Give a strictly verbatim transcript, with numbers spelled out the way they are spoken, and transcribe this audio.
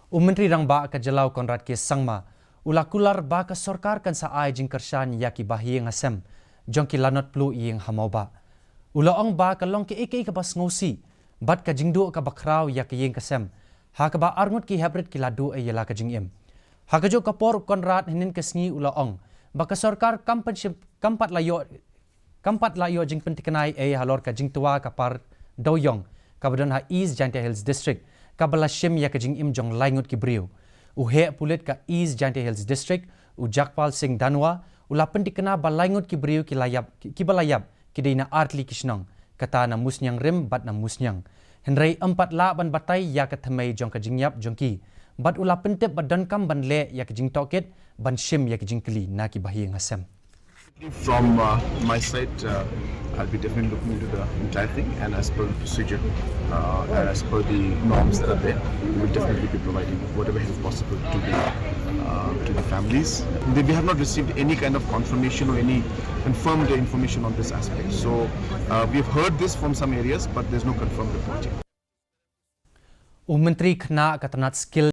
U Myntri Rangbah ka jylla u Conrad K Sangma u la kular ba ka sorkar kan sa ai jingkyrshan ïa ki bahaïing hasem jong ki lanot pluh ïing ha Mawbah. U la ong ba ka long kaei kaei kaba sngewsih bad ka jingduh kaba khraw ïa ka ïing ka sem, ha kaba arngut ki heprit ki la duh ei ïa la ka jingim. Ha kajuh ka por u Conrad hynnin ka sngi u la ong ba ka sorkar kam pynshim, kam pat la ïoh kam pat la ïoh jingpynthikna ei ei halor ka jingtwa ka par dewïong kaba don ha East Jaintia Hills District kaba la shim ïa ka jingim jong lai ngut ki briew. U heh pulit ka East Jaintia Hills District u Jagpal Singh Dhanwa u la pynthikna ba lai ngut ki briew ki la ïap, ki, kiba la ïap ki dei na artylli ki shnong, kata na Musniang Rim bad na Musniang. Hynrei ym pat lah ban batai ïa ka thymmei jong ka jingïap jong ki bad u la pyntip ba donkam ban leh ïa ka jingtohkit ban shim ïa ka jingkylli na ki bahaïing hasem. From uh, my side, uh, I'll be definitely looking into the entire thing, and as per the procedure uh, and as per the norms that are there, we will definitely be providing whatever help possible to the uh, to the families. We have not received any kind of confirmation or any confirmed information on this aspect. So uh, we have heard this from some areas, but there's no confirmed report yet. U Myntri Khynnah ka tnat Skill